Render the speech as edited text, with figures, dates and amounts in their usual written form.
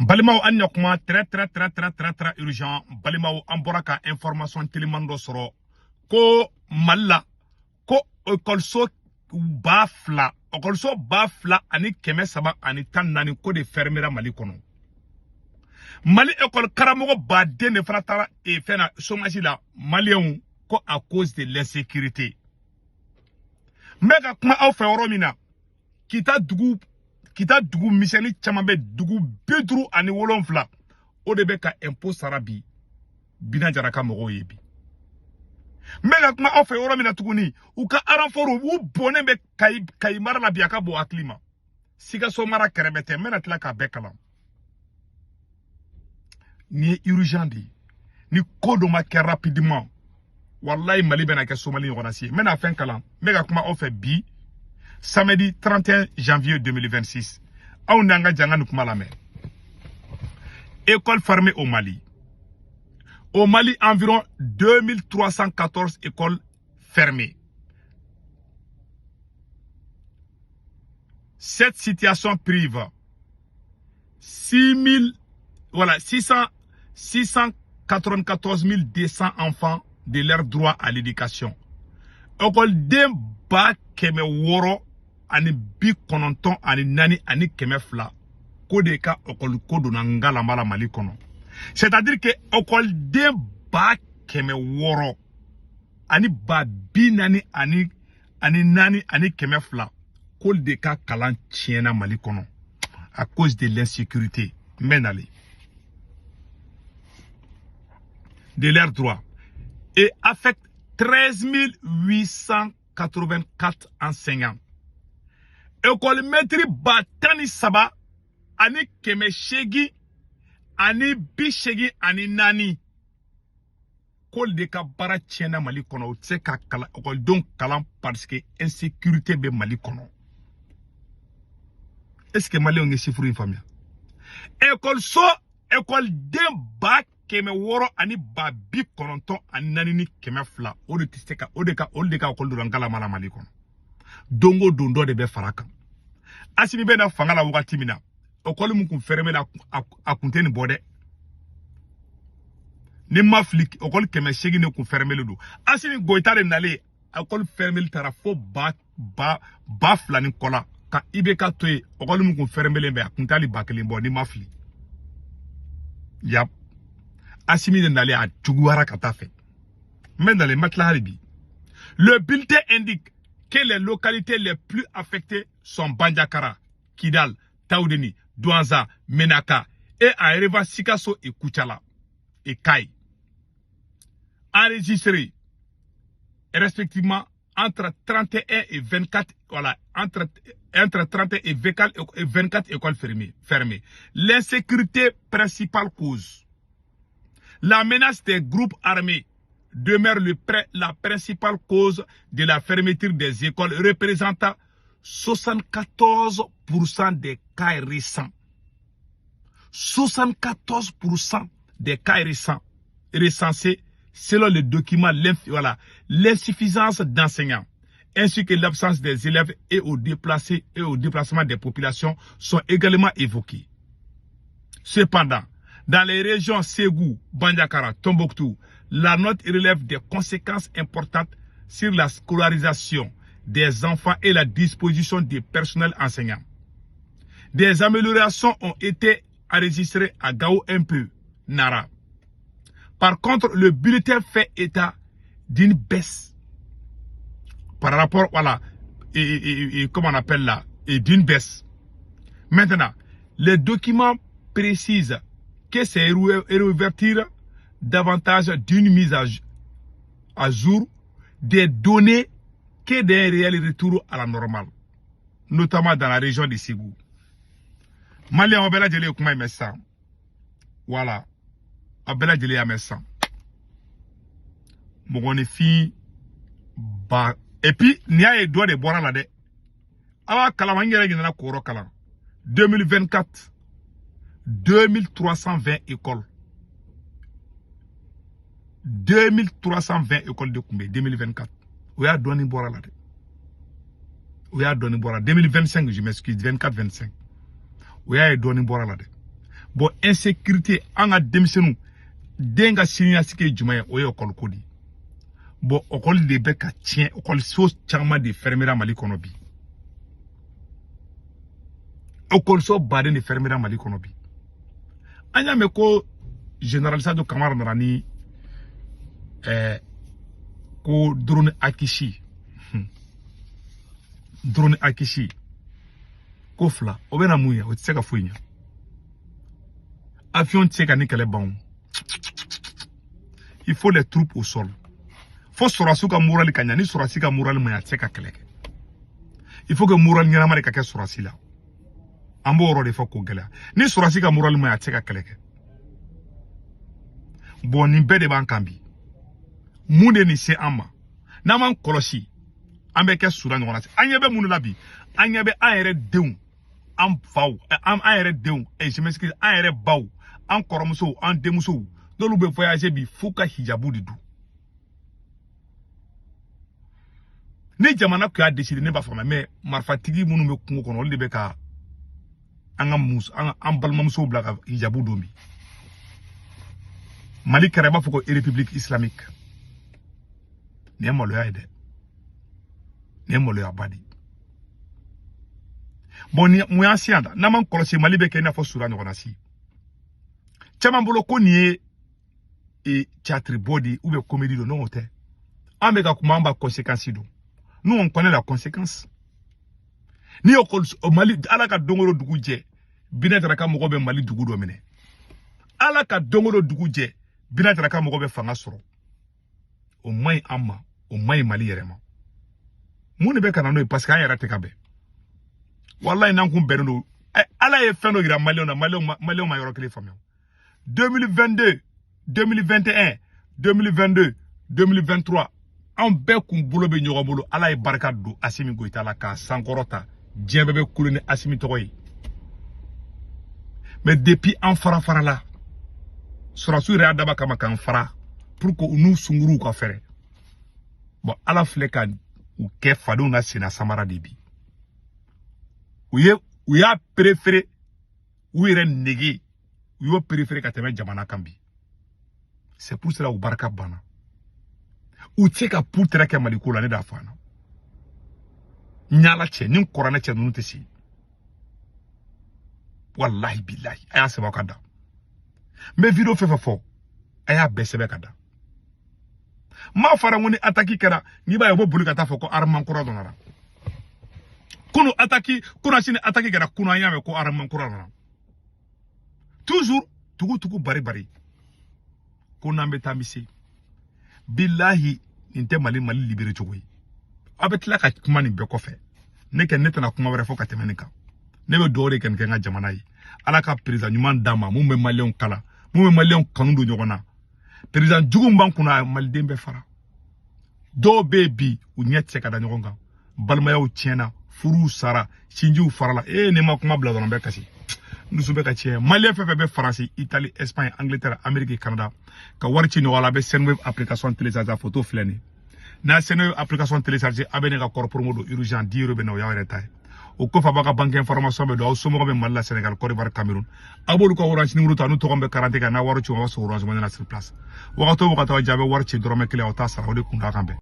Balimaw, an ɲakuma, très très très très très très urgent. Balimaw, an bɔra ka information teliman dɔ sɔrɔ ko Mali la, ko ekɔliso 2000, ekɔliso 2314 ko de fermera Mali kɔnɔ. Mali école karamɔgɔ baden de fana taara e fɛn na, chômage la, maliyɛnw, ko à cause de l'insécurité. N bɛ ka kuma aw fɛ yɔrɔ min na, Kita dugu, Kita dugu misɛnnin caman bɛ, dugu 57, o de bɛ ka impôt sara bi Bina Jara ka mɔgɔw ye bi. N bɛ ka kuma aw fɛ yɔrɔ min na tuguni, u ka renfort u bɔnnen bɛ Kayi, Kayi mara la bi, a ka bon hakili ma. Sikaso mara kɛrɛfɛ tɛ, n bɛna tila k'a bɛɛ kalan. Nin ye urgent de ye. Ni ko dɔ ma kɛ rapidement, wallahi, Mali bɛna kɛ Somali ɲɔgɔnna si ye. N bɛna fɛn kalan. N bɛ ka kuma aw fɛ bi, samedi 31 janvier 2026. Aw n'an ka janga ni kuma lamɛn. École fermée au Mali. Au Mali, environ 2314 écoles fermées. Cette situation prive 6000, voilà, 600, 694 200 enfants de leur droit à l'éducation. Ekɔliden 694,200 ko de ka ekɔli ko donna ngalama la Mali kɔnɔ. C'est-à-dire que ekɔliden 644,200 ko de ka kalan tiɲɛna Mali kɔnɔ à cause de l'insécurité. N bɛ nalen de leurs droits et affecte 13 884 enseignants. École maître 13,884 k'olu de ka baara tiɲɛna Mali kɔnɔ, u tɛ se ka kalan, ekɔlidenw kalan, parce que insécurité bɛ Mali kɔnɔ. Est ce que maliyɛnw ye chiffre in faamuya? Ekɔliso, ekɔliden 694,200, o de tɛ se ka, o de ka, olu de ka ekɔli donna ngalama la Mali kɔnɔ. Don o don, dɔ de bɛ fara a kan. Asimi bɛ na fanga la wagati min na, ekɔli min kun fermé la, a kun tɛ nin bɔ dɛ. Ni ma fili, ekɔli 800 de kun fermé don. Asimi Goyita de nalen, ekɔli fermé taara fo ba ba ba fila ni kɔ la. Ka IBK to yen, ekɔli min kun fermé bɛ, a kun t'ale 1000 bɔ, ni ma fili. Yap, Asimi de nalen, a juguyara ka taa fɛ. N bɛ nalen, n ma tila hali bi. Le bulletin indique que les localités les plus affectées sont Bandiagara, Kidal, Taoudeni, Douentza, Menaka et à Ereva, Sikasso et Koutiala et Kayes. Enregistrés respectivement entre 31 et 24, voilà, entre 31 et 24, et 24 écoles fermées. Fermées. L'insécurité, principale cause. La menace des groupes armés demeure la principale cause de la fermeture des écoles, représentant 74% des cas récents. 74% des cas récents recensés selon le document, voilà, l'insuffisance d'enseignants ainsi que l'absence des élèves et au déplacé et au déplacement des populations sont également évoqués. Cependant, dans les régions Ségou, Bandiagara, Tombouctou, la note relève des conséquences importantes sur la scolarisation des enfants et la disposition des personnels enseignants. Des améliorations ont été enregistrées à Gao un peu, Nara. Par contre, le bulletin fait état d'une baisse par rapport, voilà, et comment on appelle là, et d'une baisse. Maintenant, les documents précisent que ces réouvertures davantage d'une mise à jour des données que d'un réel retour à la normale, notamment dans la région de Ségou. Malien, aw bɛɛ lajɛlen ye kuma in mɛn sisan. Voilà, aw bɛɛ lajɛlen y'a mɛn sisan. Mɔgɔninfin ba, et puis nin y'a ye, dɔ de bɔra la dɛ. Aw b'a kalama, n yɛrɛ ɲinɛna k'o yɔrɔ kalan. 2024, 2320 écoles, 2320 écoles de tun bɛ 2024. O y'a dɔɔni bɔra la dɛ, o y'a dɔɔni bɔra. 2025, je m'excuse, 24 25, o y'a ye dɔɔni bɔra la dɛ. Bon, insécurité, an ka denmisɛnninw, den ka siniɲɛsigi ye jumɛn ye? O ye école ko de ye. Bon, école de bɛ ka tiɲɛ, école caman de fermera Mali kɔnɔ bi. École baden de fermera Mali kɔnɔ bi. An y'a mɛn ko général Sadio Kamara nana ni ko drone Akinci, drone Akinci ko fila. O bɛna mun ye? O tɛ se ka foyi ɲɛ. Avion tɛ se ka ni kɛlɛ ban o. Il faut les troupes au sol. Fo sɔrɔdasiw ka moral ka ɲa. Ni sɔrɔdasi ka moral ma ɲa, a tɛ se ka kɛlɛ kɛ. Il faut que moral ɲɛnama de ka kɛ sɔrɔdasi la. An b'o yɔrɔ de fɔ k'o gɛlɛya. Ni sɔrɔdasi ka moral ma ɲa, a tɛ se ka kɛlɛ kɛ. Bon, nin bɛɛ de b'an kan bi. Mun de nin se an ma? N'an m'an kɔlɔsi, an bɛ kɛ Sudan ɲɔgɔn na. An ɲɛ bɛ mun de la bi? An ɲɛ bɛ an yɛrɛ denw, an faw, an yɛrɛ denw, je m'excuse, an yɛrɛ baw, an kɔrɔmusow, an denmusow, n'olu bɛ voyager bi, f'u ka hijabu de don. Ni jamana tun y'a décider, ne b'a faamuya. Mais marifatigi minnu bɛ kungo kɔnɔ, olu de bɛ ka an ka muso, an balimamusow bila ka hijabu don bi. Mali kɛra i b'a fɔ ko république islamique. Nin ye maloya ye dɛ, nin ye maloyaba de ye. Bon, ni mun y'an se yan da? N'an m'an kɔlɔsi, Mali bɛ kɛ i n'a fɔ Sudan ɲɔgɔnna si. Caman bolo ko nin ye théâtre bɔ de ye ou bien comédie don. Non, o tɛ. An bɛ ka kuma, an b'a conséquence don. Nous, on connaît la conséquence. Ni école Mali, Ala ka don o don dugu jɛ, Bina Jara ka mɔgɔ bɛ Mali dugu dɔ minɛ. Ala ka don o don dugu jɛ, Bina Jara ka mɔgɔ bɛ fanga sɔrɔ. O man ɲi an ma, o man ɲi Mali yɛrɛ ma. Mun de bɛ ka na n'o ye? Parce que an yɛrɛ tɛ ka bɛn. Walayi, n'an kun bɛnnen don, Ala ye fɛn dɔ yira Maliyɛnw na, Maliyɛnw ma yɔrɔ kelen faamuya. 2022, 2021, 2022, 2023, anw bɛɛ kun bolo bɛ ɲɔgɔn bolo. Ala ye barika don Asimi Goyita la k'a sankɔrɔta, diɲɛ bɛɛ bɛ kule ni Asimi tɔgɔ ye. Mais depuis an fara farala, sɔrɔdasiw yɛrɛ y'a dab'a kama k'an fara pour que u n'u sunkuruw ka fɛrɛ. Bon, Ala filɛ ka u kɛ fadenw na senna samara de bi. U y'a préféré u yɛrɛ nege, u y'o préféré ka tɛmɛ jamana kan bi. C'est pour cela u barika banna. U tɛ se ka pu tɛrɛ kɛ Mali ko la. Ne d'a fɔ an na, n y'Ala cɛ ni n kɔrɔnɛ cɛ ninnu tɛ se. Walahi bilahi, a y'a sɛbɛn ka da. N bɛ vidéo fɛn fɛn fɔ, a y'a bɛɛ sɛbɛn ka da. N m'a fɔra n ko ni attaque kɛra, n'i b'a ye u bɛ boli ka taa fɔ ko armement kura dɔ nana. Kunu attaque, kunu sini attaque kɛra, kunu an y'a mɛn ko armement kura nana. Toujours tugu tugu bari bari ko n'an bɛ taa, an bɛ se. Bilahi, nin tɛ Mali libéré cogo ye. Aw bɛ tila ka kuma nin bɛɛ kɔfɛ. Ne kɛ, ne tɛna kuma wɛrɛ fɔ ka tɛmɛ nin kan. Ne bɛ dugawu de kɛ nin kɛ n ka jamana ye. Ala ka président ɲuman d'an ma, mun bɛ Maliyɛnw kala, mun bɛ Maliyɛnw kanu don ɲɔgɔn na. Président jugu min b'an kunna, Maliden bɛɛ fara. Dɔw bɛ yen bi, u ɲɛ tɛ se ka da ɲɔgɔn kan. Balimayaw tiɲɛna, furuw sara, sinjiw farala. Ee, ne ma kuma bila dɔrɔn, bɛɛ kasi, n dusu bɛ ka tiɲɛ. Maliyɛn fɛn fɛn bɛ Faransi, Itali, Espagne, Angleterre, Amérique, Canada, ka wari ci nɔgɔya la, a bɛ Sendwave application télécharger. A photo filɛ nin ye. N'a Sendwave application télécharger, a bɛ ne ka code promo don urgent 10 euros bɛ na, o y'aw yɛrɛ ta ye. O kɔfɛ, a b'a ka banque information bɛ don. Aw somɔgɔw bɛ Mali la, Sénégal, Côte d'Ivoire, Cameroun, a b'olu ka Orange numéro ta, n'u tɔgɔ bɛ carte kan, n'a wari ci, o b'a sɔrɔ Orange Money na sur place. Wagati o wagati, aw jaabi, wari ci dɔrɔmɛ kelen, aw t'a sara. O de kun da kan bɛn.